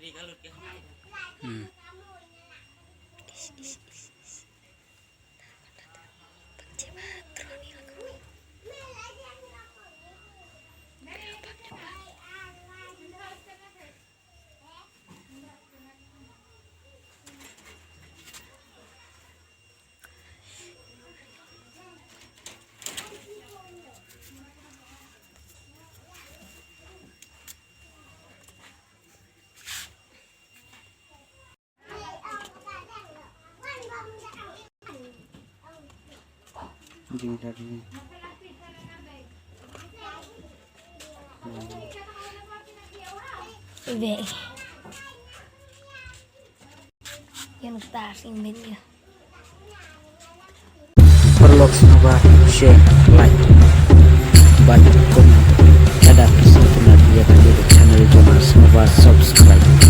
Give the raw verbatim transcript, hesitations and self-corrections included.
Hmm. Ve. Yan ta sing ben ya. Paralok, sngewbha share, like bad comment. Lada phi sngewtynnat ïa kane ka channel jong nga, sngewbha subscribe.